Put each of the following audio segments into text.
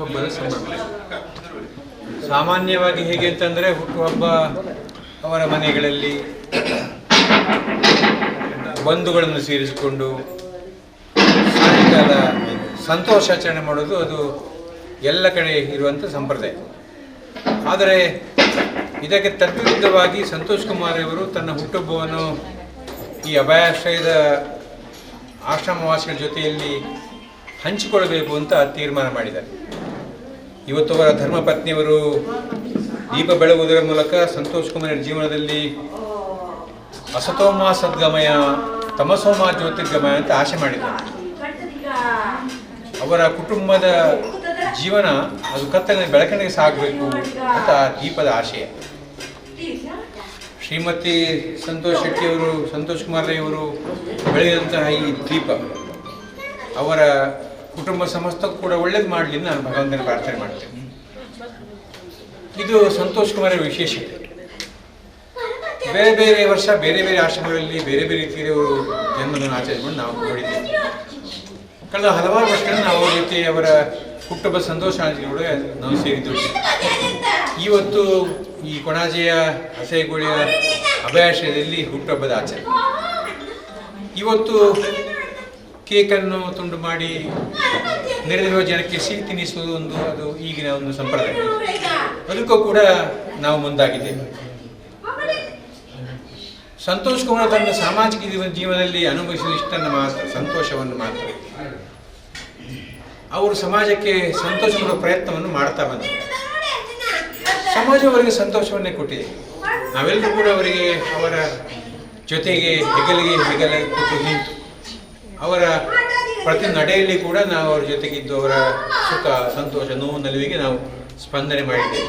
ಹುಟ್ಟುಹಬ್ಬದ ಸಂಭ್ರಮ. ಸಾಮಾನ್ಯವಾಗಿ ಹೇಗೆ ಅಂತಂದರೆ ಹುಟ್ಟುಹಬ್ಬ ಅವರ ಮನೆಗಳಲ್ಲಿ ಬಂಧುಗಳನ್ನು ಸೇರಿಸಿಕೊಂಡು ಸಾಯಂಕಾಲ ಸಂತೋಷಾಚರಣೆ ಮಾಡೋದು ಅದು ಎಲ್ಲ ಕಡೆ ಇರುವಂಥ ಸಂಪ್ರದಾಯ. ಆದರೆ ಇದಕ್ಕೆ ತದ್ವಿರುದ್ಧವಾಗಿ ಸಂತೋಷ್ ಕುಮಾರ್ ಅವರು ತನ್ನ ಹುಟ್ಟುಹಬ್ಬವನ್ನು ಈ ಅಭಯಾಶ್ರಯದ ಆಶ್ರಮವಾಸಿಗಳ ಜೊತೆಯಲ್ಲಿ ಹಂಚಿಕೊಳ್ಳಬೇಕು ಅಂತ ತೀರ್ಮಾನ ಮಾಡಿದ್ದಾರೆ. ಇವತ್ತು ಅವರ ಧರ್ಮಪತ್ನಿಯವರು ದೀಪ ಬೆಳಗುವುದರ ಮೂಲಕ ಸಂತೋಷ್ ಕುಮಾರ್ ಜೀವನದಲ್ಲಿ ಅಸತೋಮ ಸದ್ಗಮಯ ತಮಸೋಮ ಜ್ಯೋತಿರ್ಗಮಯ ಅಂತ ಆಶೆ ಮಾಡಿದ್ದಾರೆ. ಅವರ ಕುಟುಂಬದ ಜೀವನ ಅದು ಕತ್ತಲಿನ ಬೆಳಕಿನಿಗೆ ಸಾಗಬೇಕು ಅಂತ ದೀಪದ ಆಶಯ. ಶ್ರೀಮತಿ ಸಂತೋಷ್ ಶೆಟ್ಟಿಯವರು, ಸಂತೋಷ್ ಕುಮಾರ್ ರೈಯವರು ಬೆಳೆದಂತಹ ಈ ದೀಪ ಅವರ ಕುಟುಂಬ ಸಮಸ್ತಕ್ಕೂ ಕೂಡ ಒಳ್ಳೇದು ಮಾಡಲಿ ನಾನು ಭಗವಂತನ ಪ್ರಾರ್ಥನೆ ಮಾಡ್ತೇನೆ. ಇದು ಸಂತೋಷ್ ಕುಮಾರ್ ವಿಶೇಷತೆ. ಬೇರೆ ಬೇರೆ ವರ್ಷ ಬೇರೆ ಬೇರೆ ಆಶ್ರಮಗಳಲ್ಲಿ ಬೇರೆ ಬೇರೆ ರೀತಿಯಲ್ಲಿ ಅವರು ಜನ್ಮದಿನ ಆಚರಿಸಿಕೊಂಡು ನಾವು ನೋಡಿದ್ದೇವೆ. ಕಳೆದ ಹಲವಾರು ವರ್ಷಗಳನ್ನು ನಾವು ಅವರ ಜೊತೆ ಅವರ ಹುಟ್ಟುಹಬ್ಬ ಸಂತೋಷ ಕೂಡ ನಾವು ಸೇರಿದ್ದೆವು. ಇವತ್ತು ಈ ಕೊಣಾಜೆಯ ಹಸೆಗೋಳಿಯ ಅಭಯಾಶ್ರಯದಲ್ಲಿ ಹುಟ್ಟುಹಬ್ಬದ ಆಚರಣೆ. ಇವತ್ತು ಕೇಕನ್ನು ತುಂಡು ಮಾಡಿ ನೆರೆದಿರುವ ಜನಕ್ಕೆ ಸಿಹಿ ತಿನ್ನಿಸುವುದು ಒಂದು ಅದು ಈಗಿನ ಒಂದು ಸಂಪ್ರದಾಯ. ಅದಕ್ಕೂ ಕೂಡ ನಾವು ಮುಂದಾಗಿದ್ದೇವೆ. ಸಂತೋಷ್ ಕುಮಾರ್ ತನ್ನ ಸಾಮಾಜಿಕ ಜೀವನದಲ್ಲಿ ಅನುಭವಿಸಿದ ಇಷ್ಟನ್ನು ಮಾತ್ರ, ಸಂತೋಷವನ್ನು ಮಾತ್ರ ಅವರು ಸಮಾಜಕ್ಕೆ ಸಂತೋಷ ಕೊಡುವ ಪ್ರಯತ್ನವನ್ನು ಮಾಡ್ತಾ ಬಂದರು. ಸಮಾಜ ಅವರಿಗೆ ಸಂತೋಷವನ್ನೇ ಕೊಟ್ಟಿದೆ. ನಾವೆಲ್ಲರೂ ಕೂಡ ಅವರಿಗೆ ಅವರ ಜೊತೆಗೆ ಹೆಗಲಿಗೆ ಹೆಗಲ ಕೊಟ್ಟು ನಿಂತು ಅವರ ಪ್ರತಿ ನಡೆಯಲ್ಲಿ ಕೂಡ ನಾವು ಅವರ ಜೊತೆಗಿದ್ದು ಅವರ ಸುಖ ಸಂತೋಷ ನೋವು ನಲಿವಿಗೆ ನಾವು ಸ್ಪಂದನೆ ಮಾಡಿದ್ದೇವೆ.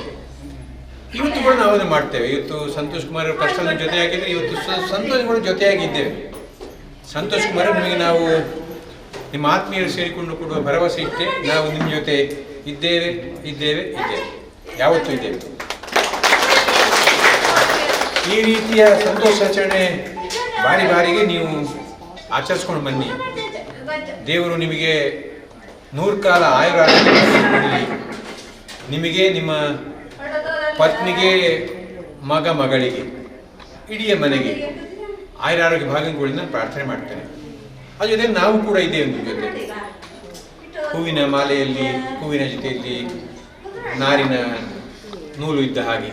ಇವತ್ತು ಕೂಡ ನಾವು ಅದನ್ನು ಮಾಡ್ತೇವೆ. ಇವತ್ತು ಸಂತೋಷ್ ಕುಮಾರ್ ಅವರ ಕಷ್ಟದ ಜೊತೆಯಾಗಿದ್ದರೆ ಇವತ್ತು ಸಂತೋಷ್ ಕೂಡ ಜೊತೆಯಾಗಿದ್ದೇವೆ. ಸಂತೋಷ್ ಕುಮಾರ್ ನಿಮಗೆ ನಾವು ನಿಮ್ಮ ಆತ್ಮೀಯರು ಸೇರಿಕೊಂಡು ಕೊಡುವ ಭರವಸೆ ಇಟ್ಟೆ ನಾವು ನಿಮ್ಮ ಜೊತೆ ಇದ್ದೇವೆ, ಇದ್ದೇವೆ, ಇದ್ದೇವೆ, ಯಾವತ್ತೂ ಇದ್ದೇವೆ. ಈ ರೀತಿಯ ಸಂತೋಷಾಚರಣೆ ಬಾರಿ ಬಾರಿಗೆ ನೀವು ಆಚರಿಸ್ಕೊಂಡು ಬನ್ನಿ. ದೇವರು ನಿಮಗೆ ನೂರು ಕಾಲ ಆಯುರಾರೋಗ್ಯ ಕೊಡಲಿ. ನಿಮಗೆ, ನಿಮ್ಮ ಪತ್ನಿಗೆ, ಮಗ ಮಗಳಿಗೆ, ಇಡೀ ಮನೆಗೆ ಆಯುರಾರೋಗ್ಯ ಭಾಗ್ಯಗಳಿಂದ ನಾನು ಪ್ರಾರ್ಥನೆ ಮಾಡ್ತೇನೆ. ಅದ್ರ ಜೊತೆ ನಾವು ಕೂಡ ಇದ್ದೇವೆ ನಿಮ್ಮ ಜೊತೆ. ಹೂವಿನ ಮಾಲೆಯಲ್ಲಿ ಹೂವಿನ ಜೊತೆಯಲ್ಲಿ ನಾರಿನ ನೂಲು ಇದ್ದ ಹಾಗೆ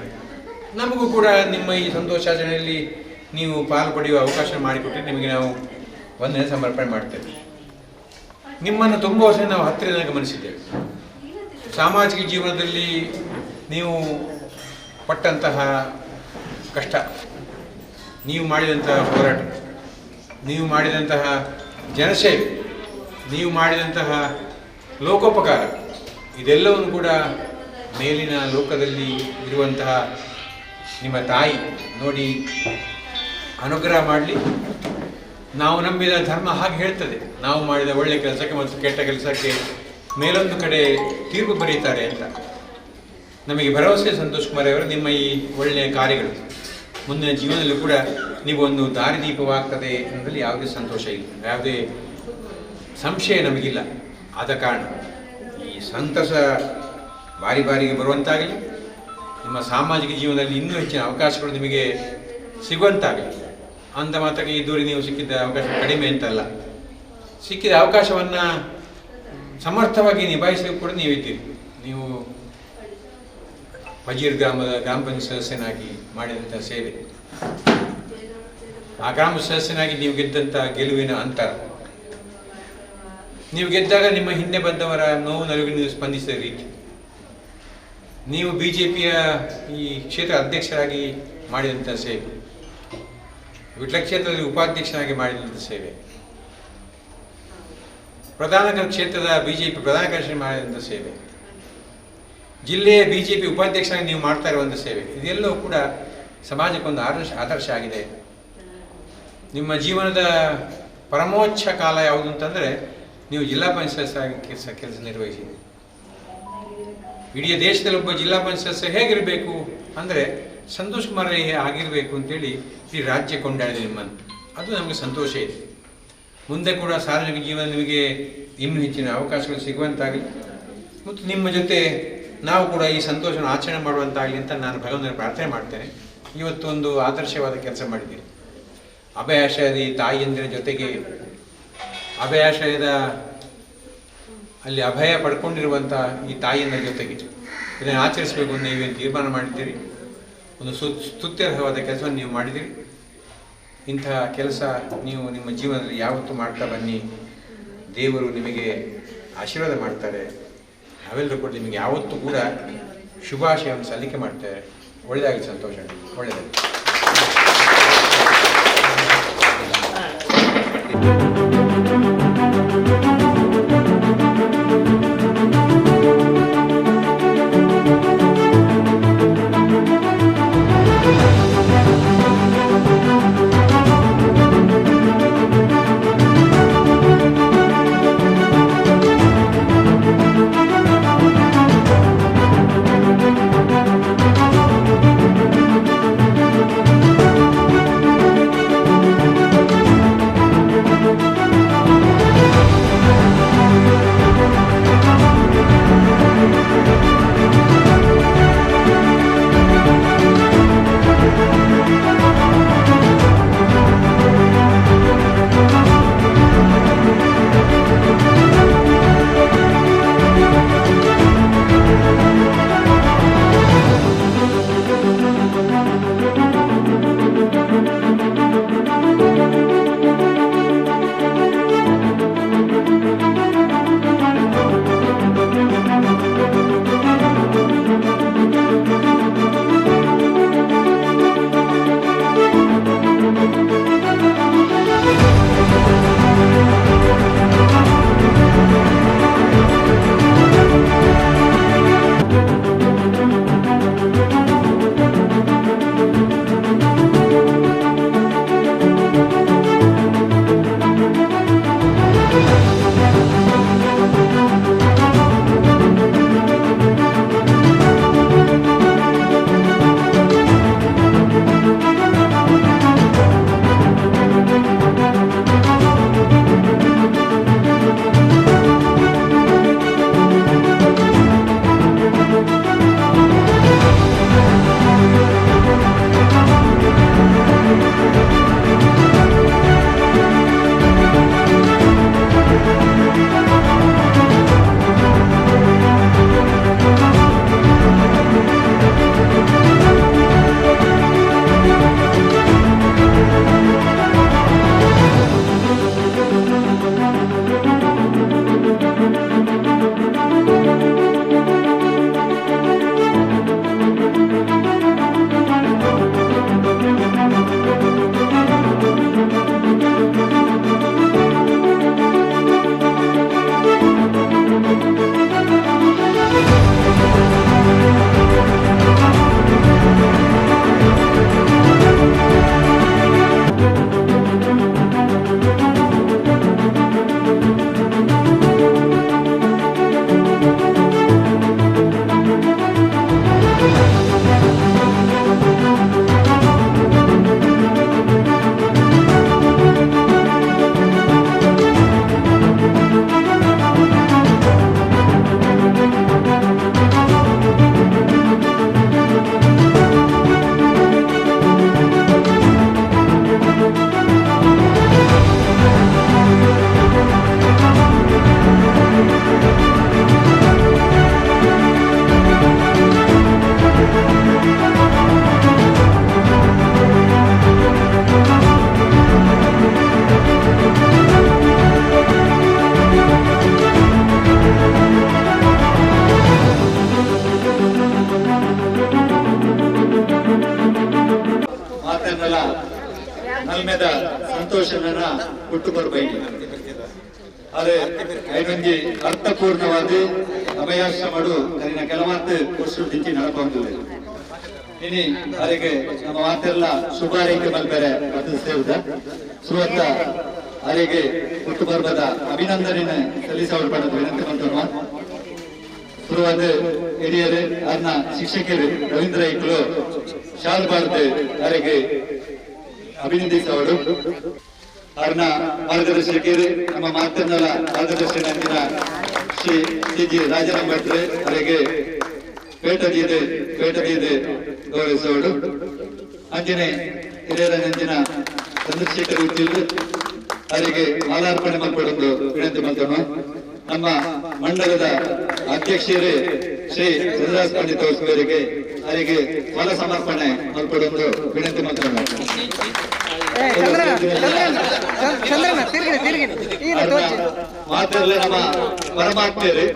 ನಮಗೂ ಕೂಡ ನಿಮ್ಮ ಈ ಸಂತೋಷಾಚರಣೆಯಲ್ಲಿ ನೀವು ಪಾಲು ಪಡೆಯುವ ಅವಕಾಶ ಮಾಡಿಕೊಟ್ಟರೆ ನಿಮಗೆ ನಾವು ವಂದನೆ ಸಮರ್ಪಣೆ ಮಾಡ್ತೇವೆ. ನಿಮ್ಮನ್ನು ತುಂಬ ವರ್ಷ ನಾವು ಹತ್ತಿರದಿಂದ ಗಮನಿಸಿದ್ದೇವೆ. ಸಾಮಾಜಿಕ ಜೀವನದಲ್ಲಿ ನೀವು ಪಟ್ಟಂತಹ ಕಷ್ಟ, ನೀವು ಮಾಡಿದಂತಹ ಹೋರಾಟ, ನೀವು ಮಾಡಿದಂತಹ ಜನಸೇವೆ, ನೀವು ಮಾಡಿದಂತಹ ಲೋಕೋಪಕಾರ, ಇದೆಲ್ಲವನ್ನು ಕೂಡ ಮೇಲಿನ ಲೋಕದಲ್ಲಿ ಇರುವಂತಹ ನಿಮ್ಮ ತಾಯಿ ನೋಡಿ ಅನುಗ್ರಹ ಮಾಡಲಿ. ನಾವು ನಂಬಿದ ಧರ್ಮ ಹಾಗೆ ಹೇಳ್ತದೆ, ನಾವು ಮಾಡಿದ ಒಳ್ಳೆಯ ಕೆಲಸಕ್ಕೆ ಮತ್ತು ಕೆಟ್ಟ ಕೆಲಸಕ್ಕೆ ಮೇಲೊಂದು ಕಡೆ ತೀರ್ಪು ಬರೀತಾರೆ ಅಂತ ನಮಗೆ ಭರವಸೆ. ಸಂತೋಷ್ ಕುಮಾರ್ ಅವರು, ನಿಮ್ಮ ಈ ಒಳ್ಳೆಯ ಕಾರ್ಯಗಳು ಮುಂದಿನ ಜೀವನದಲ್ಲೂ ಕೂಡ ನೀವು ಒಂದು ದಾರಿದೀಪವಾಗ್ತದೆ ಅನ್ನೋದ್ರಲ್ಲಿ ಯಾವುದೇ ಸಂತೋಷ ಇಲ್ಲ, ಯಾವುದೇ ಸಂಶಯ ನಮಗಿಲ್ಲ. ಆದ ಕಾರಣ ಈ ಸಂತಸ ಬಾರಿ ಬಾರಿಗೆ ಬರುವಂತಾಗಲಿ, ನಿಮ್ಮ ಸಾಮಾಜಿಕ ಜೀವನದಲ್ಲಿ ಇನ್ನೂ ಹೆಚ್ಚಿನ ಅವಕಾಶಗಳು ನಿಮಗೆ ಸಿಗುವಂತಾಗಲಿ. ಅಂದ ಮಾತ್ರಕ್ಕೆ ಇದುವರೆಗೆ ನೀವು ಸಿಕ್ಕಿದ್ದ ಅವಕಾಶ ಕಡಿಮೆ ಅಂತಲ್ಲ, ಸಿಕ್ಕಿದ ಅವಕಾಶವನ್ನು ಸಮರ್ಥವಾಗಿ ನಿಭಾಯಿಸಲು ಕೂಡ ನೀವಿದ್ದೀರಿ. ನೀವು ಪಜೀರ್ ಗ್ರಾಮದ ಗ್ರಾಮ ಪಂಚಾಯತ್ ಸದಸ್ಯನಾಗಿ ಮಾಡಿದಂಥ ಸೇವೆ, ಆ ಗ್ರಾಮ ಸದಸ್ಯನಾಗಿ ನೀವು ಗೆದ್ದಂಥ ಗೆಲುವಿನ ಅಂತರ, ನೀವು ಗೆದ್ದಾಗ ನಿಮ್ಮ ಹಿಂದೆ ಬಂದವರ ನೋವು ನಲಿವಿಗೆ ನೀವು ಸ್ಪಂದಿಸಿದ ರೀತಿ, ನೀವು ಬಿಜೆಪಿಯ ಈ ಕ್ಷೇತ್ರ ಅಧ್ಯಕ್ಷರಾಗಿ ಮಾಡಿದಂಥ ಸೇವೆ, ವಿಟ್ಲ ಕ್ಷೇತ್ರದಲ್ಲಿ ಉಪಾಧ್ಯಕ್ಷರಾಗಿ ಮಾಡಿದಂಥ ಸೇವೆ, ಪ್ರಧಾನ ಕ್ಷೇತ್ರದ ಬಿಜೆಪಿ ಪ್ರಧಾನ ಕಾರ್ಯದರ್ಶಿ ಮಾಡಿದಂಥ ಸೇವೆ, ಜಿಲ್ಲೆಯ ಬಿಜೆಪಿ ಉಪಾಧ್ಯಕ್ಷರಾಗಿ ನೀವು ಮಾಡ್ತಾ ಇರುವಂಥ ಸೇವೆ, ಇದೆಲ್ಲವೂ ಕೂಡ ಸಮಾಜಕ್ಕೊಂದು ಆದರ್ಶ ಆಗಿದೆ. ನಿಮ್ಮ ಜೀವನದ ಪರಮೋಚ್ಚ ಕಾಲ ಯಾವುದು ಅಂತಂದರೆ ನೀವು ಜಿಲ್ಲಾ ಪಂಚಾಯತ್ ಸದಸ್ಯರಾಗಿ ಕೆಲಸ ನಿರ್ವಹಿಸಿದೆ. ಇಡೀ ದೇಶದಲ್ಲಿ ಒಬ್ಬ ಜಿಲ್ಲಾ ಪಂಚಾಯತ್ ಸದಸ್ಯ ಹೇಗಿರಬೇಕು ಅಂದರೆ ಸಂತೋಷ್ ಕುಮಾರ್ ರೈ ಆಗಿರಬೇಕು ಅಂತೇಳಿ ಈ ರಾಜ್ಯ ಕೊಂಡಾಡಿದೆ ನಿಮ್ಮನ್ನು. ಅದು ನಮಗೆ ಸಂತೋಷ ಇದೆ. ಮುಂದೆ ಕೂಡ ಸಾರ್ವಜನಿಕ ಜೀವನ ನಿಮಗೆ ಇನ್ನೂ ಹೆಚ್ಚಿನ ಅವಕಾಶಗಳು ಸಿಗುವಂತಾಗಲಿ. ಮತ್ತು ನಿಮ್ಮ ಜೊತೆ ನಾವು ಕೂಡ ಈ ಸಂತೋಷವನ್ನು ಆಚರಣೆ ಮಾಡುವಂತಾಗಲಿ ಅಂತ ನಾನು ಭಗವಂತನ ಪ್ರಾರ್ಥನೆ ಮಾಡ್ತೇನೆ. ಇವತ್ತೊಂದು ಆದರ್ಶವಾದ ಕೆಲಸ ಮಾಡಿದ್ದೀರಿ. ಅಭಯಾಶ್ರಯದ ಈ ತಾಯಿಯಂದಿರ ಜೊತೆಗೆ ಅಭಯಾಶ್ರಯದ ಅಲ್ಲಿ ಅಭಯ ಪಡ್ಕೊಂಡಿರುವಂಥ ಈ ತಾಯಿಯಂದಿರ ಜೊತೆಗೆ ಇದನ್ನು ಆಚರಿಸಬೇಕು ಅಂತ ನೀವೇನು ತೀರ್ಮಾನ ಮಾಡಿದ್ದೀರಿ. ಒಂದು ಸ್ತುತ್ಯರ್ಹವಾದ ಕೆಲಸವನ್ನು ನೀವು ಮಾಡಿದ್ದೀರಿ. ಇಂತಹ ಕೆಲಸ ನೀವು ನಿಮ್ಮ ಜೀವನದಲ್ಲಿ ಯಾವತ್ತೂ ಮಾಡ್ತಾ ಬನ್ನಿ. ದೇವರು ನಿಮಗೆ ಆಶೀರ್ವಾದ ಮಾಡ್ತಾರೆ. ನಾವೆಲ್ಲರೂ ಕೂಡ ನಿಮಗೆ ಯಾವತ್ತೂ ಕೂಡ ಶುಭಾಶಯವನ್ನು ಸಲ್ಲಿಕೆ ಮಾಡ್ತಾರೆ. ಒಳ್ಳೆಯದಾಗಿ, ಸಂತೋಷ, ಒಳ್ಳೆಯದಾಗಿ. ನಲ್ಮೆದ ಸಂತೋಷನ ಹುಟ್ಟು ಬರಬೇಕು. ಅದೇ ಐನೊಂಜಿ ಅರ್ಥಪೂರ್ಣವಾದ ಅಭಯಾಶ್ರಮಡು ಕರಿನ ಕೆಲವಾತ್ ವರ್ಷ ದಿಂಚಿ ನಡಪೊಂದಿದೆ. ಇನಿ ಅರೆಗೆ ನಮ್ಮ ಮಾತೆಲ್ಲ ಶುಭಾರೈಕೆ ಮಲ್ಪೆರೆ ಮತ್ತು ಸೇವುದ ಸುವತ್ತ ಅರೆಗೆ ಹುಟ್ಟು ಪರ್ವದ ಅಭಿನಂದನೆ ಸಲ್ಲಿಸವರು ಪಡೆದು ವಿನಂತಿ ಮಂತನು. ಶುರುವಾದ ಹಿರಿಯರು ಅರ್ನ ಶಿಕ್ಷಕರು ರವೀಂದ್ರ ಐಕ್ಳು ಶಾಲ್ ಬಾರ್ದು ಅರೆಗೆ ಅಭಿನಂದಿಸವರು. ಅರ್ನ ಮಾರ್ಗದರ್ಶಕರು ನಮ್ಮ ಮಾತನ್ನೆಲ್ಲ ಮಾರ್ಗದರ್ಶನ ಶ್ರೀ ಟಿ ಜಿ ರಾಜಾರಾಮ್ ಭಟ್ರೆ ಅವರಿಗೆ ಪೇಟದೀದೆ ಗೌರವಿಸುವಳು. ಅಂಜನೆ ಹಿರಿಯರ ನೆಂಚಿನ ಚಂದ್ರಶೇಖರ್ ಉಚ್ಚಿಲ್ ಅವರಿಗೆ ಮಾಲಾರ್ಪಣೆ ಮಾಡಿಕೊಂಡು ವಿನಂತಿ ಮಾಡ್ತೋಣ. ನಮ್ಮ ಮಂಡಲದ ಅಧ್ಯಕ್ಷರೇ ಶ್ರೀ ಚಂದ್ರದಾಸ್ ಪಂಡಿತ್ ಅವರಿಗೆ ಅವರಿಗೆ ಫಲ ಸಮರ್ಪಣೆ ಮಾಡಿಕೊಂಡು ವಿನಂತಿ ಮಾಡ್ತೋಣ. ಮಾತಾಡಲೇ ನಮ್ಮ ಪರಮಾತ್ಮರೇ.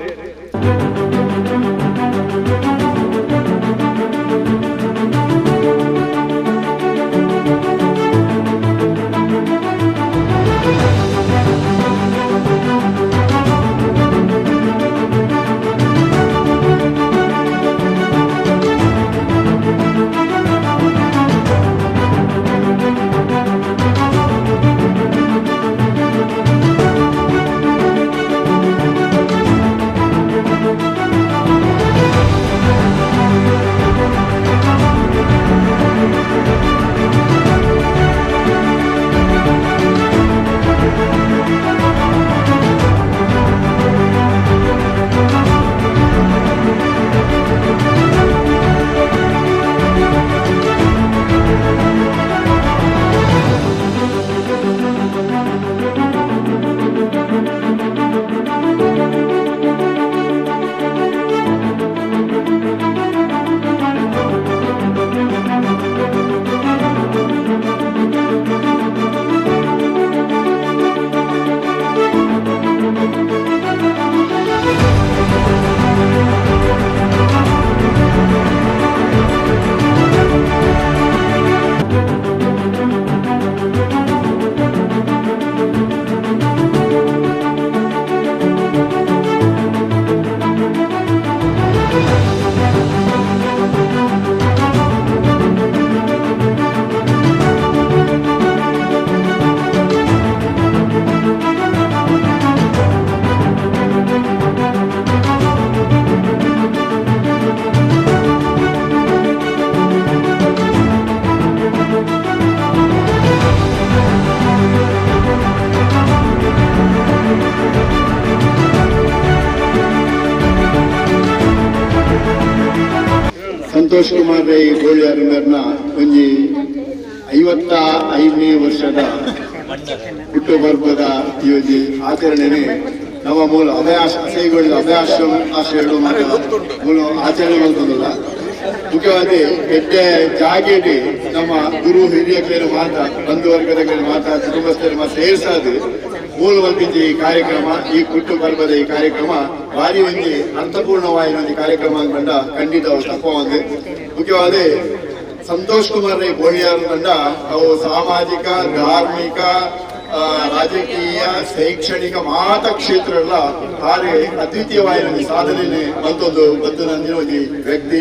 ಸಂತೋಷ್ ಕುಮಾರ್ ರೈ ಗೋಳಿಯಾರನ್ನ ಒಂಜಿ 55ನೇ ವರ್ಷದ ಹುಟ್ಟುಹಬ್ಬದ ಈ ಒಂಜಿ ಆಚರಣೆನೆ ನಮ್ಮ ಮೂಲ ಅಭಯಾಶ್ರಯಗಳು ಅಭಯಾಶ್ರಮ ಆಶ್ರಯಗಳು ಮೂಲ ಆಚರಣೆ ಮಾಡ್ತದಲ್ಲ. ಮುಖ್ಯವಾಗಿ ಎಡ್ಡೆ ಜಾಗೆಡಿ ನಮ್ಮ ಗುರು ಹಿರಿಯಕರ ಮಾತಾ ಬಂಧುವರ್ಗದ ಮಾತಾ ಕುಟುಂಬಸ್ಥರ ಮಾತ್ರ ಸೇರ್ಸಾದು ಮೂಲ ಒಂದಿಂಜಿ ಈ ಕಾರ್ಯಕ್ರಮ ಈ ಹುಟ್ಟುಹಬ್ಬದ ಈ ಕಾರ್ಯಕ್ರಮ ಭಾರಿ ಒಂಜಿ ಅರ್ಥಪೂರ್ಣವಾದ ಒಂದು ಕಾರ್ಯಕ್ರಮ ಅಂದ್ಕೊಂಡ ಖಂಡಿತ ತಪ್ಪ ಒಂದು. ಮುಖ್ಯವಾದ ಸಂತೋಷ್ ಕುಮಾರ್ ರೈ ಬೋಳಿಯಾರ್ ತಂಡ ಅವು ಸಾಮಾಜಿಕ ಧಾರ್ಮಿಕ ರಾಜಕೀಯ ಶೈಕ್ಷಣಿಕ ಮಾತ ಕ್ಷೇತ್ರ ಎಲ್ಲ ಆರೆ ಅದ್ವಿತೀಯವಾದ ಒಂದು ಸಾಧನೆ ಮತ್ತೊಂದು ಬದ್ಧನಂದಿನ ಒಂದು ವ್ಯಕ್ತಿ.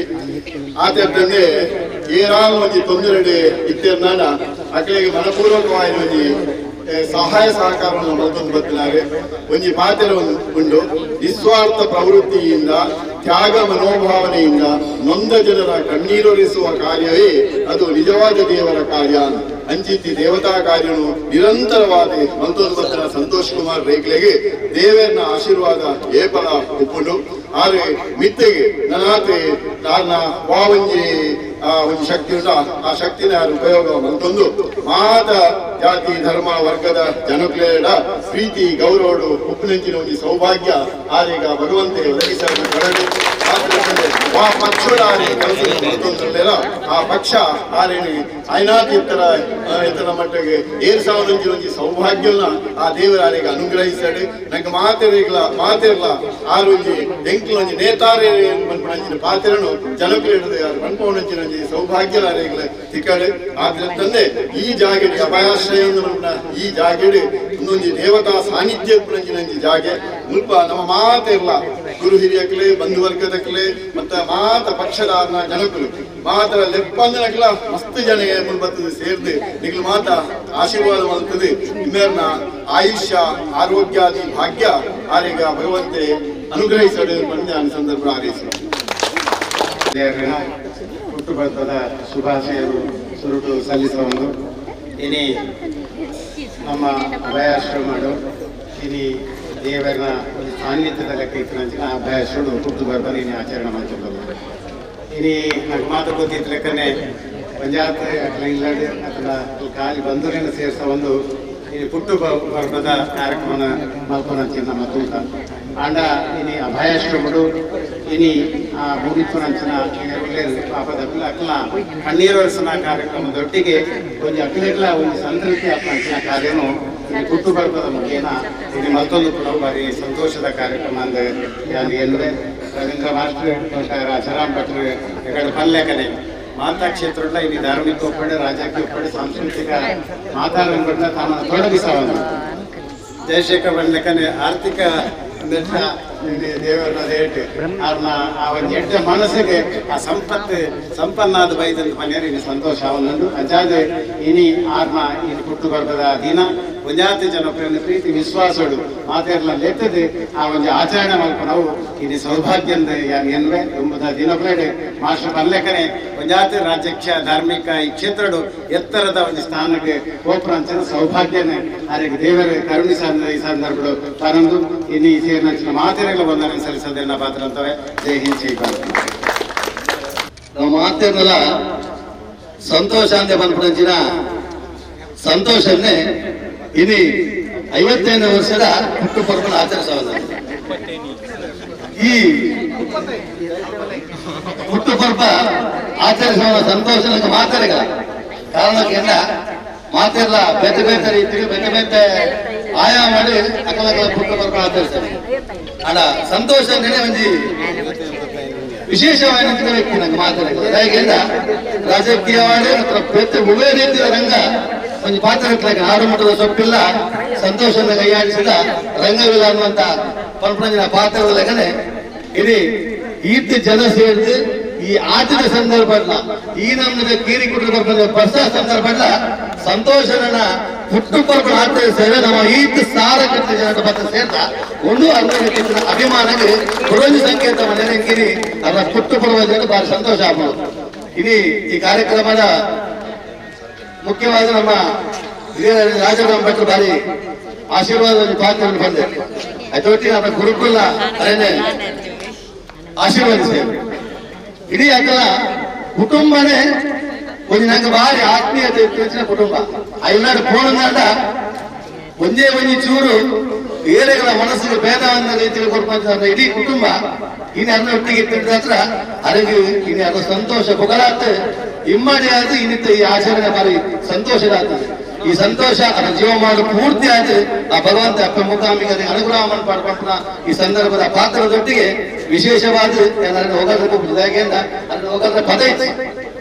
ಆತಂದೆ ಏನಾದ್ರು ಒಂಜಿ ತೊಂದರೆ ಇತ್ತಿರ್ನಾಡ ಅಕಲಿಗೆ ಮನಪೂರ್ವಕವಾದ ಒಂಜಿ ಸಹಾಯ ಸಹಕಾರವನ್ನು ಮತ್ತೊಂದು ಬತ್ತಿನಾರೆ ಒಂಜಿ ಪಾತ್ರ ಉಂಟು. ನಿಸ್ವಾರ್ಥ ಪ್ರವೃತ್ತಿಯಿಂದ ತ್ಯಾಗ ಮನೋಭಾವನೆಯಿಂದ ನೊಂದ ಜನರ ಕಣ್ಣೀರೊರೆಸುವ ಕಾರ್ಯವೇ ಅದು ನಿಜವಾದ ದೇವರ ಕಾರ್ಯ. ಅಂಚಿತಿ ದೇವತಾ ಕಾರ್ಯನು ನಿರಂತರವಾದ ಮಂತ್ರೋದ್ಭತ್ತನ ಸಂತೋಷ್ ಕುಮಾರ್ ರೇಗ್ಲೆಗೆ ದೇವರನ್ನ ಆಶೀರ್ವಾದ ಏಪಲ ಉಪ್ಪುಂಡು. ಆದರೆ ಮಿತ್ತೆಗೆ ನನಾತೆ ನನ್ನ ವಾವಂಜಿ ಆ ಒಂದು ಶಕ್ತಿ ಉಂಟು, ಆ ಶಕ್ತಿನ ಉಪಯೋಗ ಮತ್ತೊಂದು ಮಾತ ಜಾತಿ ಧರ್ಮ ವರ್ಗದ ಜನಕ್ಲೇಡ ಪ್ರೀತಿ ಗೌರವಡು ಉಪ್ಪಿನಂಚಿನ ಒಂದು ಸೌಭಾಗ್ಯ ಆರೀಗ ಭಗವಂತೆ ಒದಗಿಸಲು ಆ ಪಕ್ಷದ ಕೆಲಸ ಆ ಪಕ್ಷ ಆರೇಣಿ ಐನಾತಿ ಇತರ ಇತರ ಮಟ್ಟಿಗೆ ಏರ್ಸಾವನಂಚಿನ ಒಂಜಿ ಸೌಭಾಗ್ಯನ ಆ ದೇವರ ಆರೆಗೆ ಅನುಗ್ರಹಿಸಾಡು. ನಂಗೆ ಮಾತಿರ್ಲ ಮಾತಿರ್ಲ ಆರೊಂಜಿ ಎಂಕ್ಲೊಂಜಿ ನೇತಾರೆ ಮನ್ಪುನಂಚಿನ ಪಾತ್ರನು ಜನಕ್ಲು ಹಿಡಿದು ಯಾರು ಮನ್ಪವನಂಚಿನ ಒಂಜಿ ಸೌಭಾಗ್ಯದ ಆರೆಗ್ಲ ತಿಕ್ಕಡು. ಆದ್ರೆ ತಂದೆ ಈ ಜಾಗೆಡಿ ಅಭಯಾಶ್ರಯ ಈ ಜಾಗೆಡಿ ಇನ್ನೊಂಜಿ ದೇವತಾ ಸಾನ್ನಿಧ್ಯ ಒಂಜಿ ಜಾಗೆ ಮುಲ್ಪ ನಮ್ಮ ಮಾತಿರ್ಲ ಗುರು ಹಿರಿಯಕ್ಲೆ ಬಂಧುವರ್ಗದಕ್ಲೆ ಮತ್ತೆ ಮಾತ ಪಕ್ಷದ ಜನಕುಲು ಮಾತ್ರ ಲೆಪ್ಪಂದನಕ್ಲ ಮಸ್ತ್ ಜನ ಮುನ್ಬತ್ತದ ಸೇರ್ದು ನಿಗ್ಲು ಮಾತ ಆಶೀರ್ವಾದ ಮಾಡ್ತದೆ. ಇಮ್ಮೇರ್ನ ಆಯುಷ್ಯ ಆರೋಗ್ಯಾದಿ ಭಾಗ್ಯ ಆರೀಗ ಭಗವಂತೆ ಅನುಗ್ರಹಿಸಡು ಬಂದ ಸಂದರ್ಭ ಹಾರೈಸಿ ಹುಟ್ಟುಹಬ್ಬದ ಶುಭಾಶಯರು ಸುರುಟು ಸಲ್ಲಿಸುವುದು. ಇನಿ ನಮ್ಮ ಅಭಯಾಶ್ರಮಡು ಇನಿ ದೇವರ ಒಂದು ಸಾನ್ನಿಧ್ಯದ ಲೆಕ್ಕ ಇತ್ತಿನಂಚಿನ ಅಭಯಾಶ್ರಡು ಹುಟ್ಟು ಬರ್ಬ ಇನಿ ಆಚರಣೆ ಮಾಡ್ತಿದ್ದವು. ಇನಿ ನಂಗೆ ಮಾತ್ರ ಗೊತ್ತಿತ್ತು ಲೆಕ್ಕನೆ ಪಂಜಾಬ್ ಇಂಗ್ಲೆಂಡ್ ಅಥವಾ ಖಾಲಿ ಬಂಧುಗಳನ್ನು ಸೇರಿಸ ಒಂದು ಈ ಪುಟ್ಟು ಪರ್ಬದ ಕಾರ್ಯಕ್ರಮನ ಮಲ್ಪನಂಚಿನ ನಮ್ಮ ತೂಕ ಆಂಡ ಇನಿ ಅಭಯಾಶ್ರಮಡು ಇನಿ ಆ ಭೂಮಿತ್ವನಂಚಿನ ಪಾಪದ ಅಕ್ಲ ಕಣ್ಣೀರೊರೆಸನ ಕಾರ್ಯಕ್ರಮದೊಟ್ಟಿಗೆ ಒಂಜಿ ಅಕ್ಲೆಗ್ಲ ಒಂದು ಸಂತೃಪ್ತಿ ಆತ್ಮಂಚಿನ ಕಾರ್ಯನು ಈ ಪುಟ್ಟು ಪರ್ಬದ ಮುಖೇನ ಇಲ್ಲಿ ಮತ್ತೊಂದು ಕೂಡ ಭಾರಿ ಸಂತೋಷದ ಕಾರ್ಯಕ್ರಮ ಅಂದ ಯಾರು ಎನ್ನುವೆ ರವೀಂದ್ರ ಮಾಸ್ಟರ್ ಆಚಾರಾಮ್ ಭಟ್ರು ಎಕಡೆ ಪಲ್ಲೆಕನೆ ಮಾತಾ ಕ್ಷೇತ್ರಗಳ ಇಲ್ಲಿ ಧಾರ್ಮಿಕ ಒಪ್ಪಡೆ ರಾಜಕೀಯ ಒಪ್ಪಡೆ ಸಾಂಸ್ಕೃತಿಕ ಮಾತಾಡೋಣ ತಾನು ತೊಡಗಿಸವನು ಜಯಶೇಖರ್ ಬಣ್ಲಕನೆ ಆರ್ಥಿಕ ದೇವರ ರೇಟ್ ಅವ್ರನ್ನ ಆ ಒಂದು ಎಡ್ಡ ಮನಸ್ಸಿಗೆ ಆ ಸಂಪತ್ತು ಸಂಪನ್ನಾದ ಬೈದಂತ ಮನೆಯವರು ಇನ್ನು ಸಂತೋಷ ಅವನನ್ನು ಅಜಾದ ಇನಿ ಆರ್ನ ಇನ್ನು ಹುಟ್ಟು ಬರ್ಬದ ದಿನ ಒಂಜಾತಿ ಜನಪ್ರಿಯ ಪ್ರೀತಿ ವಿಶ್ವಾಸಡು ಮಾತೆರ್ಲ ಲೆತ್ತದೆ ಆ ಒಂದು ಆಚರಣೆ ಮಲ್ಪ ನಾವು ಇನಿ ಸೌಭಾಗ್ಯಂದ ಎನ್ವೆ ಎಂಬುದ ದಿನ ಪ್ಲೇಡೆ ಮಾಸ್ಟರ್ ಬರ್ಲೆಕನೆ ಒಂಜಾತಿ ರಾಜ್ಯಕ್ಷ ಧಾರ್ಮಿಕ ಈ ಕ್ಷೇತ್ರಡು ಎತ್ತರದ ಒಂದು ಸ್ಥಾನಕ್ಕೆ ಗೋಪುರಂಚನ ಸೌಭಾಗ್ಯನೇ ಅದಕ್ಕೆ ದೇವರ ಕರುಣಿಸ ಈ ಸಂದರ್ಭಗಳು ತಾನೊಂದು ಇನಿ ಸೇರಿನ ಮಾತೆರೆಲ್ಲ ವಂದನೆ ಸಲ್ಲಿಸೋದನ್ನ ಪಾತ್ರ ಅಂತವೆ. ಜೈ ಹಿಂದ್, ಜೈ ಭಾರತ್. ನಾವು ಮಾತೆರ್ನಲ ಸಂತೋಷ ಅಂದೆ ಬಂದ್ಬಿಡಂಚಿನ ಸಂತೋಷನ್ನೇ ಇನಿ 55 ವರ್ಷದ ಹುಟ್ಟು ಪರ್ಬನ ಆಚರಿಸೋದು. ಈ ಹುಟ್ಟು ಪರ್ಬ ಆಚರಿಸುವ ಸಂತೋಷ ಮಾತೆರೆಗಳ ಕಾರಣಕ್ಕೆಲ್ಲ ಮಾತೆಲ್ಲ ಬೇತೆ ಬೇತೆ ರೀತಿ ಬೇತೆ ಬೇತೆ ಆಯಾಮ ಮಾಡಿ ಅಕಲಕಲ ಹುಟ್ಟು ಪರ್ಬ ಆಚರಿಸ್ತಾರೆ. ಅಲ್ಲ ಸಂತೋಷ ನೆನೆ ಒಂಜಿ ವಿಶೇಷವಾದ ವ್ಯಕ್ತಿ ನಂಗೆ ಮಾತಾಡಿಲ್ಲ. ಹೇಗೆಂದ ರಾಜಕೀಯವಾಡಿ ಅಥವಾ ಬೇತೆ ಒಳ್ಳೆ ರೀತಿಯ ರಂಗ ಒಂದು ಪಾತ್ರ ಆಡು ಮಟ್ಟದ ಸೊಪ್ಪಿಲ್ಲ ಸಂತೋಷನ ಕೈಯಾಡಿಸಿದ ರಂಗವಿಲ್ಲ ಅನ್ನುವಂತ ಪಲ್ಪನಂಜಿನ ಪಾತ್ರದ ಲೆಕ್ಕನೆ ಇಡೀ ಈತ ಜನ ಸೇರಿದು ಈ ಆಟದ ಸಂದರ್ಭ ಈ ನಮ್ಮ ಕೀರಿ ಕುಟುಂಬ ಬರ್ಸ ಸಂದರ್ಭ ಸಂತೋಷನ ಹುಟ್ಟು ಪರ್ಬ ಆಚರಿಸಿದ್ರೆ ನಮ್ಮ ಈತ ಸಾರ ಕಟ್ಟಿದ ಜನರ ಪತ್ರ ಸೇರ್ದ ಒಂದು ಅರ್ಧ ಅಭಿಮಾನಕ್ಕೆ ಕೊಡೊಂದು ಸಂಕೇತ ಮನೆಗಿರಿ ಅದರ ಹುಟ್ಟು ಪರ್ವ ಬಹಳ ಸಂತೋಷ ಆಗ್ಬೋದು. ಇಡೀ ಈ ಕಾರ್ಯಕ್ರಮದ ಮುಖ್ಯವಾದ ನಮ್ಮ ಹಿರಿಯ ರಾಜರಾಮ್ ಭಟ್ರು ಬಾರಿ ಆಶೀರ್ವಾದ ಪಾತ್ರವನ್ನು ಬಂದೆ ಅದೊಟ್ಟಿ ನಮ್ಮ ಗುರುಕುಲ ಅರಣ್ಯ ಆಶೀರ್ವದಿಸಿ ಇಡೀ ಅಕಲ ಕುಟುಂಬನೇ ಒಂದು ನಂಗೆ ಭಾರಿ ಆತ್ಮೀಯತೆ ಇತ್ತಿನ ಕುಟುಂಬ. ಐನಾಡು ಫೋನ್ ಒಂದೇ ಒಂಜಿ ಚೂರು ಏರೆಗಳ ಮನಸ್ಸಿಗೆ ಭೇದ ಅನ್ನೋ ರೀತಿಯಲ್ಲಿ ಕೊಡ್ಕೊಂತ ಇಡೀ ಕುಟುಂಬ ಇನ್ನು ಅನ್ನ ಒಟ್ಟಿಗೆ ಇತ್ತಿದ ಹತ್ರ ಅರಗಿ ಇನ್ನು ಅದು ಸಂತೋಷ ಪೊಗಲಾತ ಇಮ್ಮಡಿ ಆದ ಇನ್ನಿತ್ತ ಈ ಆಚರಣೆ ಭಾರಿ ಸಂತೋಷದ ಆಗ್ತದೆ. ಈ ಸಂತೋಷ ಅದರ ಜೀವಮಾನ ಪೂರ್ತಿ ಆದ ಆ ಭಗವಂತ ಅಪ್ಪ ಮುಖಾಮಿಗೆ ಅದಕ್ಕೆ ಅನುಗ್ರಹವನ್ನು ಪಡ್ಕೊಂಡ ಈ ಸಂದರ್ಭದ ಪಾತ್ರದೊಟ್ಟಿಗೆ ವಿಶೇಷವಾದ ಎಲ್ಲರೂ ಹೋಗೋದ್ರೆ ಹೇಗೆಂದ ಅಲ್ಲಿ ಹೋಗೋದ್ರ ಪದ ಇತ್ತು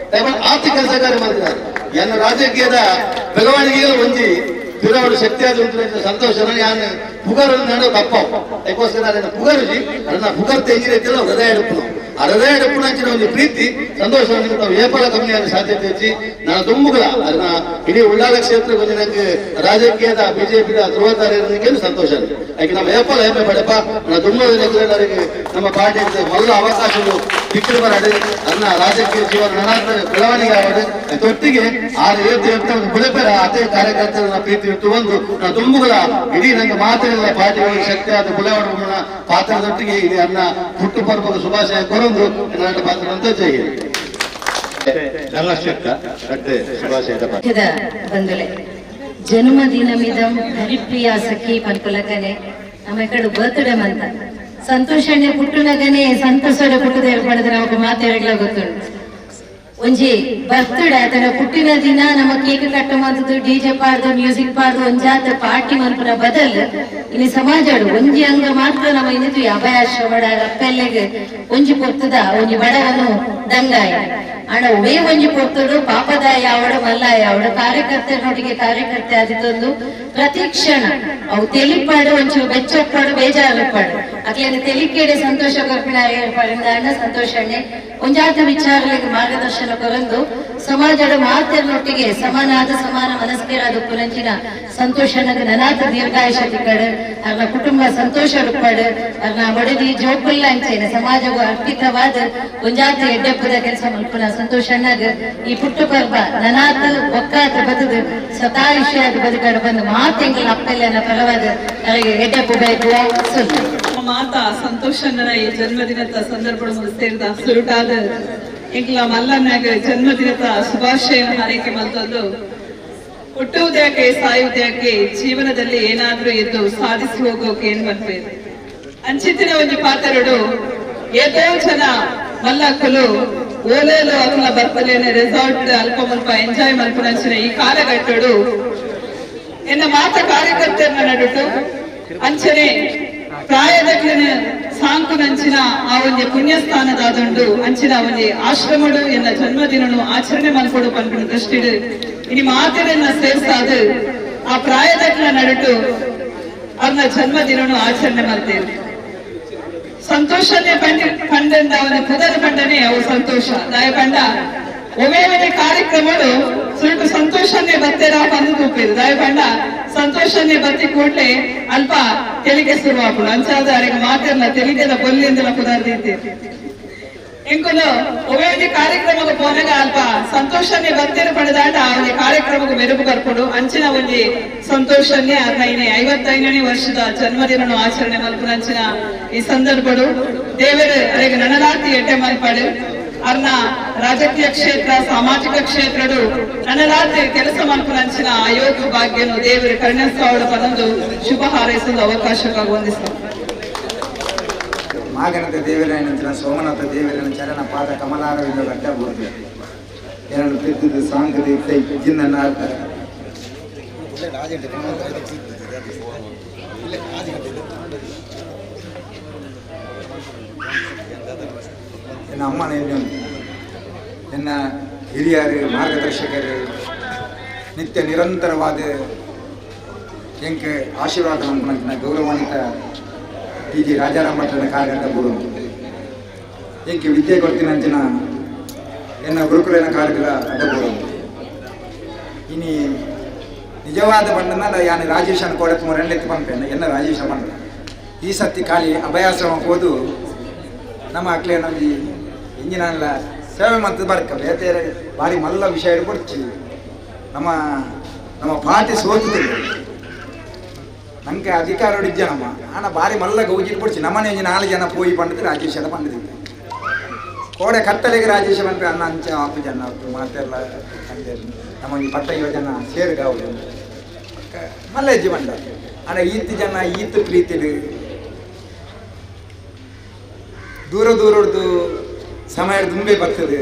ಆತ ಕೆಲಸ ಕಾರ್ಯ ಮಾಡ್ತಿದ್ದಾರೆ. ಎನ್ನ ರಾಜಕೀಯದ ಬೆಳವಣಿಗೆಗೆ ಒಂಜಿ ತಿರವರು ಶಕ್ತಿಯಾದ ಸಂತೋಷ ಯಾನು ಪುಗರನ್ನು ತಪ್ಪ ಅದಕ್ಕೋಸ್ಕರ ಅದನ್ನ ಪುಗರುಜಿ ಅದನ್ನ ಪುಗರ್ ತೆಂಗಿರತ್ತಿಲ್ಲ ಹೃದಯ ಎಡುಪುನು ಆ ಹೃದಯ ಎಡುಪುನಂಚಿನ ಒಂದು ಪ್ರೀತಿ ಸಂತೋಷವನ್ನು ತಾವು ಏಪಲ ಕಮ್ಮಿಯಾದ ಸಾಧ್ಯತೆ ಹೆಚ್ಚಿ ನಾನು ತುಂಬುಗಳ ಅದನ್ನ ಇಡೀ ಉಳ್ಳಾಲ ಕ್ಷೇತ್ರ ಕೊಂಚ ನಂಗೆ ರಾಜಕೀಯದ ಬಿಜೆಪಿದ ಧ್ರುವತಾರೆ ಸಂತೋಷ. ಯಾಕೆ ನಮ್ಮ ಏಪಲ ಹೆಮ್ಮೆ ಪಡಪ್ಪ ನನ್ನ ತುಂಬ ನಮ್ಮ ಪಾರ್ಟಿ ಮೊದಲ ಅವಕಾಶಗಳು ದಿಕ್ಕಲು ಬರಾಡಿ ಅದನ್ನ ರಾಜಕೀಯ ಜೀವನ ಬೆಳವಣಿಗೆ ಆವಡು ತೊಟ್ಟಿಗೆ ಆ ಬುಡಪೆರ ಅದೇ ಕಾರ್ಯಕರ್ತರ ಪ್ರೀತಿ ಇಟ್ಟು ಒಂದು ನಾವು ತುಂಬುಗಳ ಇಡೀ ನಂಗೆ ಮಾತಿಲ್ಲ ಪಾರ್ಟಿ ಶಕ್ತಿಯಾದ ಬುಲೆವಡ ಪಾತ್ರದೊಟ್ಟಿಗೆ ಇಡೀ ಅನ್ನ ಹುಟ್ಟು ಪರ್ಬದ ಶುಭಾಶಯ ಕೊರೊಂದು ನನ್ನ ಪಾತ್ರ ಅಂತ ಜೈ. ಜನ್ಮದಿನಮಿದಂ ಹರಿಪ್ರಿಯ ಸಖಿ ಪನ್ಪುಲಕನೆ ನಮ್ಮ ಕಡೆ ಬರ್ತ್ಡೇ ಮಂತ ಸಂತೋಷಣ್ಣೆ ಪುಟ್ಟುನಗನೆ ಸಂತೋಷ ಪುಟ್ಟದ ಪಡೆದ ನಮಗ್ ಮಾತಾಡಗ್ಲ ಗೊತ್ತುಂಟು. ಒಂಜಿ ಬರ್ತ್ಡೇ ಆತನ ಪುಟ್ಟಿನ ದಿನ ನಮ್ಮ ಕೇಕ್ ಕಟ್ಟ ಮಂತದ್ದು ಡಿಜೆ ಪಾಡ್ದು ಮ್ಯೂಸಿಕ್ ಪಾಡ್ದು ಒಂಜಾತ ಪಾರ್ಟಿ ಮನ್ಪುನ ಬದಲ್ ಇನಿ ಸಮಾಜಡು ಒಂಜಿ ಅಂಗ ಮಾತ್ರ ನಮ್ಮ ಇನ್ನಿತು ಅಭಯಾಶ್ರಮಡ ಅಪ್ಪೆಲ್ಲೆಗ್ ಒಂಜಿ ಪೊತ್ತದ ಒಂಜಿ ಬಡವನು ದಂಗಾಯ ಅಣ್ಣ ಒವೇ ಒಂಜಿ ಪೊತ್ತಡು ಪಾಪದ ಯಾವಡು ಮಲ್ಲ ಯಾವಡು ಕಾರ್ಯಕರ್ತರೊಟ್ಟಿಗೆ ಕಾರ್ಯಕರ್ತೆ ಆದಿತ್ತೊಂದು ಪ್ರತಿ ಕ್ಷಣ ಅವು ತೆಲಿಪಾಡು ಒಂಚೂರು ಬೆಚ್ಚಪ್ಪಾಡು ಬೇಜಾರಪ್ಪಾಡು ಅಕ್ಲೆನ ತೆಲಿಕೆಡೆ ಸಂತೋಷ ಕೊರ್ಪಿನ ಪಡೆದಾಂಡ ಸಂತೋಷಣ್ಣೆ ಒಂಜಾತ ವಿಚಾರಗಳಿಗೆ ಮಾರ್ಗದರ್ಶನ ಕೊರಂದು ಸಮಾಜದ ಮಾತೆರ್ನೊಟ್ಟಿಗೆ ಸಮಾನಾದ ಸಮಾನ ಮನಸ್ಕರಾದ ಪುನಂಚಿನ ಸಂತೋಷಣ್ಣಗ ನನಾತ ದೀರ್ಘಾಯುಷ ತಿಕ್ಕಡು ಅರ್ನ ಕುಟುಂಬ ಸಂತೋಷ ರುಪ್ಪಡು ಅರ್ನ ಒಡದಿ ಜೋಕುಲ್ಲ ಅಂಚೆನ ಸಮಾಜಗೂ ಅರ್ಪಿತವಾದ ಒಂಜಾತ ಎಡ್ಡೆಪ್ಪದ ಕೆಲಸ ಮಲ್ಪುನ ಸಂತೋಷಣ್ಣಗ ಈ ಪುಟ್ಟು ಪರ್ಬ ನನಾತ ಒಕ್ಕಾತ ಬದುದು ಸತಾಯುಷ್ಯಾದ ಬದುಕಡು ಬಂದು ಮಾತೆಂಗಳ ಅಪ್ಪೆಲ್ಲನ ಪರವಾದ ಅರೆಗೆ ಎಡ್ಡೆಪ್ಪು ಬೇಕು ಸುಳ್ಳು. ಮಾತಾ ಸಂತೋಷಣ್ಣನ ಈ ಜನ್ಮದಿನದ ಸಂದರ್ಭ ಸೇರಿದ ಸುರುಟಾದ ಎಂಕ್ಲ ಮಲ್ಲನ್ನಾಗ ಜನ್ಮದಿನದ ಶುಭಾಶಯ ಹಾರೈಕೆ ಮಲ್ತೊಂದು ಹುಟ್ಟುವುದ್ಯಾಕೆ ಸಾಯುವುದ್ಯಾಕೆ ಜೀವನದಲ್ಲಿ ಏನಾದ್ರೂ ಎದ್ದು ಸಾಧಿಸಿ ಹೋಗೋಕೆ ಏನ್ ಮನ್ಪೇರು ಅಂಚಿತ್ತಿನ ಒಂದು ಪಾತ್ರರು ಏತೋ ಜನ ಮಲ್ಲಕ್ಕಲು ಓಲೇಲು ಅಕಲ ಬರ್ತಲೇನೆ ರೆಸಾರ್ಟ್ ಅಲ್ಪ ಮುಲ್ಪ ಎಂಜಾಯ್ ಮಲ್ಪುನಂಚಿನ ಈ ಕಾಲಘಟ್ಟಡು ಎನ್ನ ಮಾತ ಕಾರ್ಯಕರ್ತರನ್ನ ನಡುಟು ಅಂಚನೆ ಪ್ರಾಯದಕ್ಲಿನ ಸಾಂಕುನಂಚಿನ ಆ ಒಂಜಿ ಪುಣ್ಯಸ್ಥಾನದಾದುಂಡು ಅಂಚಿನ ಒಂಜಿ ಆಶ್ರಮಡು ಎನ್ನ ಜನ್ಮದಿನನು ಆಚರಣೆ ಮಲ್ಪಡು ಪನ್ಪಿನ ದೃಷ್ಟಿಡು ಇನಿ ಮಾತೆರನ್ನ ಸೇರ್ಸಾದು ಆ ಪ್ರಾಯದಕ್ಲಿನ ನಡುಟು ಅವ್ನ ಜನ್ಮದಿನನು ಆಚರಣೆ ಮಲ್ತೇವೆ. ಸಂತೋಷನೇ ಪಂಡಂದ ಅವನ ಪುದರ ಪಂಡನೆ ಅವು ಸಂತೋಷ ದಾಯ ಪಂಡ ಒಮ್ಮೆ ಒಂಜಿ ಕಾರ್ಯಕ್ರಮಡು ಸುರುಟು ಸಂತೋಷನೇ ಬತ್ತೇರ ಪಂದು ತೂಪೇರು ದಾಯ ಪಂಡ ಸಂತೋಷನೇ ಬತ್ತಿ ಕೂಡ್ಲೆ ಅಲ್ಪ ತೆಲಿಗೆ ಶುರುವಾಪುಂಡು ಅಂಚಾದ ಅರೆಗೆ ಮಾತೆರ್ನ ತೆಲಿಗೆದ ಬೊಲ್ಲಿಂದಲ ಪುದರ್ ದೀತೇರು. ಎಂಕುಲು ಒಮ್ಮೆ ಒಂಜಿ ಕಾರ್ಯಕ್ರಮಕ್ಕೆ ಪೋನಾಗ ಅಲ್ಪ ಸಂತೋಷನೇ ಬತ್ತೇರು ಪಡೆದಾಟ ಆ ಒಂಜಿ ಕಾರ್ಯಕ್ರಮಕ್ಕೆ ಮೆರುಗು ಬರ್ಪುಂಡು ಅಂಚಿನ ಒಂಜಿ ಸಂತೋಷನೇ ಅರ್ನೈನೆ 55ನೇ ವರ್ಷದ ಜನ್ಮದಿನನು ಆಚರಣೆ ಮಲ್ಪುನಂಚಿನ ಈ ಸಂದರ್ಭಡು ದೇವರು ಅರೆಗೆ ನನಲಾತಿ ಎಡ್ಡೆ ಮಲ್ಪಡು ಅರ್ನ ರಾಜಕೀಯ ಕ್ಷೇತ್ರ ಸಾಮಾಜಿಕ ಕ್ಷೇತ್ರಡು ನನಲಾತಿ ಕೆಲಸ ಮಲ್ಪುನಂಚಿನ ಆಯೋಗ ಭಾಗ್ಯನು ದೇವರು ಕರುಣಿಸಾವಳ ಪದೊಂದು ಶುಭ ಹಾರೈಸಲು ಅವಕಾಶಕ್ಕಾಗಿ ವಂದಿಸ್ತಾರೆ. ಮಾಗನದ ದೇವರಾಯನಂಚಿನ ಸೋಮನಾಥ ದೇವರನ ಚರಣ ಪಾದ ಕಮಲಾರವಿಂದ ಅಡ್ಡ ಬೋರ್ದು ಏನನ್ನು ಪೆದ್ದದು ಸಾಂಗದ ಇತ್ತ ಜಿನ್ನ ಎನ್ನ ಅಮ್ಮನ ಎನ್ನ ಹಿರಿಯರು ಮಾರ್ಗದರ್ಶಕರು ನಿತ್ಯ ನಿರಂತರವಾದ ಎಂಕ ಆಶೀರ್ವಾದ ಮನ್ಪುನಂಚಿನ ಗೌರವಾನ್ವಿತ ಟಿ ಜಿ ರಾಜಾರಾಮ್ ಭಟ್ರನ ಕಾರ್ಯಕರ್ತ ಬೋಡು ಎಂಕೆ ವಿದ್ಯೆ ಕೊಡ್ತೀನಂಚಿನ ಎನ್ನ ಗುರುಕುಲಿನ ಕಾರ್ಯಗಳ ಅಡ್ಡ ಬೋಡು ಇನಿ ನಿಜವಾದ ಬಂಡನ ಯಾನು ರಾಜೇಶನ ಕೋಡಕ್ಕೆ ಮೊರೆಂಡೆತ್ತು ಪಂಪೆನ ಎನ್ನ ರಾಜೇಶ ಬಂಡ ಈ ಸತಿ ಖಾಲಿ ಅಭಯಾಶ್ರಮ ಹೋದು ನಮ್ಮ ಅಕ್ಲೇನ ಒಂಜಿ ಇಂಜಿನಲ್ಲ ಸೇವೆ ಮಂತ್ ಬರ್ಕ ಬೇತೆ ಭಾರಿ ಮಲ್ಲ ವಿಷಯ ಕೊಡ್ಚಿ ನಮ್ಮ ನಮ್ಮ ಪಾರ್ಟಿ ಸೋತುದಿಲ್ಲ ನಂಗೆ ಅಧಿಕಾರ ಇಜ್ಜ ನಮ್ಮ ಆನ ಭಾರಿ ಮಲ್ಲ ಗೌಜಿಟ್ ಕೊಡ್ಚಿ ನಮ್ಮನೆ ಒಂಜಿ 4 ಜನ ಪೋಯಿ ಪಂಡದು ರಾಜೇಶನ ಪಂಡದಿದ್ದೆ ಕೋಡೆ ಕತ್ತಲೆಗೆ ರಾಜೇಶ ಪನ್ಪೆ ಅನ್ನ ಅಂಚ ಆಪು ಜನ ಮಾತೆಲ್ಲ ನಮ್ಮ ಒಂಜಿ ಪಟ್ಟ ಯೋಜನ ಸೇರ್ಗಾವು ಮಲ್ಲ ಹೆಜ್ಜೆ ಬಂಡ ಆನ ಈತ್ ಜನ ಈತ್ ಪ್ರೀತಿಡು ದೂರ ದೂರದ್ದು ಸಮಯ ತುಂಬೆ ಬರ್ತದೆ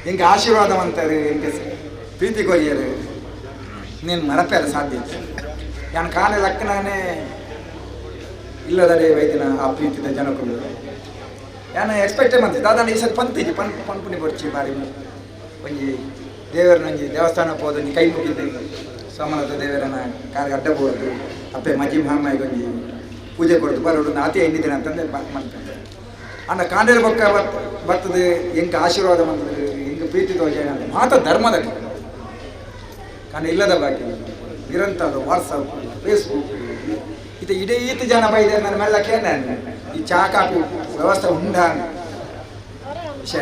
ಎಂಗೆ ಆಶೀರ್ವಾದ ಅಂತಾರೆ ಎಂಗೆ ಪ್ರೀತಿ ಕೊರಿಯರು ನೀನು ಮರಪೇರ ಸಾಧ್ಯ ನಾನು ಕಾಲ ಲಕ್ಕನಾನೇ ಇಲ್ಲದಡೆ ವೈದ್ಯನ ಆ ಪ್ರೀತಿದ ಜನಕ್ಕಳು ನಾನು ಎಕ್ಸ್ಪೆಕ್ಟೇ ಬಂತು ದಾದಾನ ಈ ಸಲ ಪಂತಿಜಿ ಪನ್ ಪನ್ಪುನಿ ಬೊರ್ಚಿ ಬಾರಿ ಒಂಜಿ ದೇವರನೊಂಜಿ ದೇವಸ್ಥಾನ ಪೋದೊಂಜಿ ಕೈ ಮುಗಿದ್ದು ಸೋಮನಾಥ ದೇವರನ ಕಾಲು ಅಡ್ಡ ಬೋರ್ದು ಅಪ್ಪೆ ಮಜ್ಜಿ ಮಹಾಮಾಯಿಗೆ ಒಂಜಿ ಪೂಜೆ ಕೊಡ್ದು ಬರೋಡು ನಾತೆ ಎಣ್ಣಿದ್ದೇನೆ ಅಂತಂದೆ ಮಾಡ್ತೇನೆ ಅಣ್ಣ ಕಾಂಡೇರು ಬೊಕ್ಕ ಬರ್ತದೆ ಎಂಕ ಆಶೀರ್ವಾದ ಬಂತದೆ ಎಂಕ ಪ್ರೀತಿ ತೋಜ ಮಾತ ಧರ್ಮದ ಕಾರಣ ಇಲ್ಲದ ಬಾಕಿ ನಿರಂತರ ವಾಟ್ಸಪ್ ಫೇಸ್ಬುಕ್ ಇದು ಇಡೀ ಈತ ಜನ ಬೈದೆ ನನ್ನ ಮೆಲ್ಲ ಕೇಳ ಈ ಚಾ ಕಾಪಿ ವ್ಯವಸ್ಥೆ ಉಂಡ ವಿಷಯ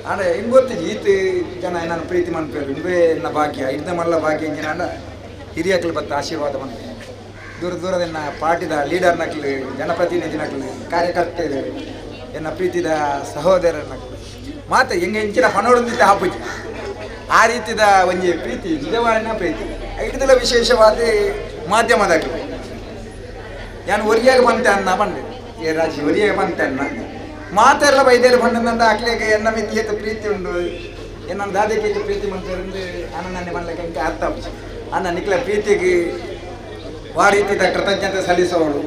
ಅಂದರೆ ಹಿಂಗೆ ಗೊತ್ತಿದೆ ಈತ ಜನ ನಾನು ಪ್ರೀತಿ ಮನ್ಪೇರು ಇಂಬೇ ಎನ್ನ ಭಾಗ್ಯ ಇದ್ದ ಮಲ್ಲ ಭಾಗ್ಯ ಇಂಜಿನ ಹಿರಿಯಕ್ಲು ಬತ್ತ ಆಶೀರ್ವಾದ ಬಂತು ದೂರ ದೂರದನ್ನ ಪಾರ್ಟಿದ ಲೀಡರ್ನಕ್ಲು ಜನಪ್ರತಿನಿಧಿನಕ್ಲು ಕಾರ್ಯಕರ್ತರು ಎನ್ನ ಪ್ರೀತಿದ ಸಹೋದರನಕ್ಲು ಮಾತು ಹೆಂಗೆ ಇಂಚಿನ ಪಣೋಡಂದಿದ್ದ ಹಾಪುಜಿ ಆ ರೀತಿದ ಒಂಜಿ ಪ್ರೀತಿ ನಿಜವಾದ ಪ್ರೀತಿ ಹಿಡಿದಲ ವಿಶೇಷವಾದ ಮಾಧ್ಯಮದಾಗಲಿ ನಾನು ಒರಿಯಾಗ ಬಂತೆ ಅನ್ನ ಬಂದೆ ಏ ರಾಜಿ ಒರಿಯಾಗ ಬಂತೆ ಅನ್ನ ಮಾತೆಲ್ಲ ಬೈದೇರು ಬಂದಂತ ಅಕ್ಲೇಗೆ ಎನ್ನ ಮಿತಿ ಏತು ಪ್ರೀತಿ ಉಂಡು ಎನ್ನ ದಾದಕ್ಕೆ ಪ್ರೀತಿ ಮಂತರಿಂದ ಆನಂದನೆ ಮಾಡ್ಲಿಕ್ಕೆ ಅರ್ಥ ಅನ್ನ ನಿಕ್ಲ ಪ್ರೀತಿಗೆ ವಾ ರೀತಿದ ಕೃತಜ್ಞತೆ ಸಲ್ಲಿಸೋಳು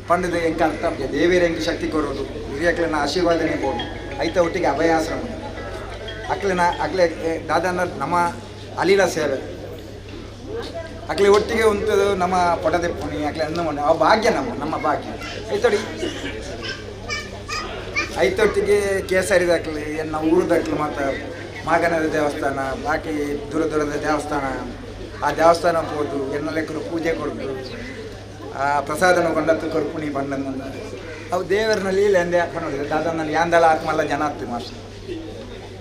ಪಂಡದ ಎಂಕ ಅರ್ಥ ದೇವಿಯರ ಎಂಕ ಶಕ್ತಿ ಕೊಡೋದು ಹಿರಿಯಕ್ಲನ್ನ ಆಶೀರ್ವಾದನೆ ಬೋದು ಐತ ಒಟ್ಟಿಗೆ ಅಭಯಾಶ್ರಮ ಅಕ್ಲಿನ ಅಕ್ಲೆ ದಾದನ ನಮ್ಮ ಅಲೀಲ ಸೇವೆ ಅಕ್ಲೆ ಒಟ್ಟಿಗೆ ಉಂತದು ನಮ್ಮ ಪೊಟದೆಪ್ಪುನಿ ಅಕ್ಲೆ ಅಂದು ಆ ಭಾಗ್ಯ ನಮ್ಮ ನಮ್ಮ ಭಾಗ್ಯ. ಐತೊಡಿ ಐತೊಟ್ಟಿಗೆ ಕೇಸರಿ ದಾಖಲೆ, ಎನ್ನ ಊರು ದಾಖಲೆ, ಮಾತ ಮಾಗನದ ದೇವಸ್ಥಾನ, ಬಾಕಿ ದೂರ ದೂರದ ದೇವಸ್ಥಾನ, ಆ ದೇವಸ್ಥಾನ ಹೋದು ಎನ್ನ ಲೆಕ್ಕರು ಪೂಜೆ ಕೊಡ್ದು ಆ ಪ್ರಸಾದನ ಕೊಂಡತ್ತು ಕೊರ್ಪುಣಿ ಬಂಡಂದ ಅವು ದೇವರನ್ನ ಲೀಲೆ ಅಂದೆ ಪನ್ನೊಡು. ದಾದನಲ್ಲಿ ಯಾಂದಲ ಆತ್ಮಲ್ಲ ಜನ ಆತ್ತು ಮಾಸ್ಟರ್.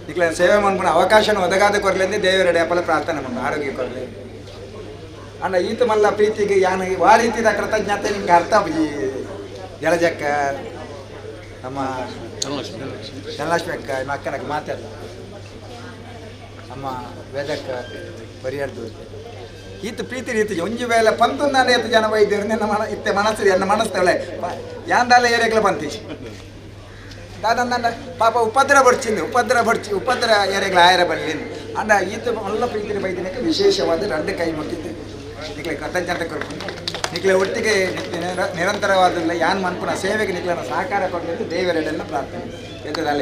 ನಿಕ್ಲೆ ಸೇವೆ ಮನ್ಪುನ ಅವಕಾಶನ ಒದಗಾದ ಕೊರ್ಲೆಂದೇ ದೇವರ ಅಪ್ಪಲ ಪ್ರಾರ್ಥನೆ ಮಂಡು ಆರೋಗ್ಯ ಕೊರ್ಲೆ. ಅಂಡ ಈತ ಮಲ್ಲ ಪ್ರೀತಿಗೆ ಯಾನ ವಾ ರೀತಿದ ಕೃತಜ್ಞತೆ ನಿಮ್ಗೆ ಅರ್ಥ. ಈ ಜಲಜಕ್ಕ, ನಮ್ಮ ಧನಲಕ್ಷ್ಮಿ ಅಕ್ಕ, ನಿಮ್ಮ ಅಕ್ಕನಕ್ಕೆ ಮಾತಾಡ, ನಮ್ಮ ವೇದಕ್ಕ ಪರಿಹಾರದು ಈತ ಪ್ರೀತಿ ರೀತಿ ಒಂಜಿ ವೇಳೆ ಪಂತೊಂದಾನೆ ಏತ್ ಜನ ಬೈದೇರು ನಿನ್ನ ಮನ ಇತ್ತೆ ಮನಸ್ಸು ಎನ್ನ ಮನಸ್ಸು ಯಾಂದಾಲ ಏರಿಯಾಗ್ಲ ಪಂತಿ ದಾದಂದ ಪಾಪ ಉಪದ್ರ ಬಡ್ಚಿಂದು ಉಪದ್ರ ಬಡ್ಚಿ ಉಪದ್ರ ಏರಿಯಾಗ್ಲ ಆಯರ ಬರಲಿ. ಅಂಡ ಈತ ಮಲ್ಲ ಪ್ರೀತಿ ಬೈದಿನಕ್ಕೆ ವಿಶೇಷವಾದ ಎರಡು ಕೈ ಮುಟ್ಟಿದ್ದು ನಿಕ್ಲೆ ಕೃತಜ್ಞತೆ ಕೊಡ್ಕೊಂಡು ನಿಕ್ಲೆ ಒಟ್ಟಿಗೆ ನಿರಂತರವಾದ ಯಾನ್ ಮನ್ಪುನ ಸೇವೆಗೆ ನಿಕ್ಲನ ಸಹಕಾರ ಕೊಡಲಿ ದೇವರೆಡೆಲ್ಲ ಪ್ರಾರ್ಥನೆ ಎದ್ದದಲ್ಲ.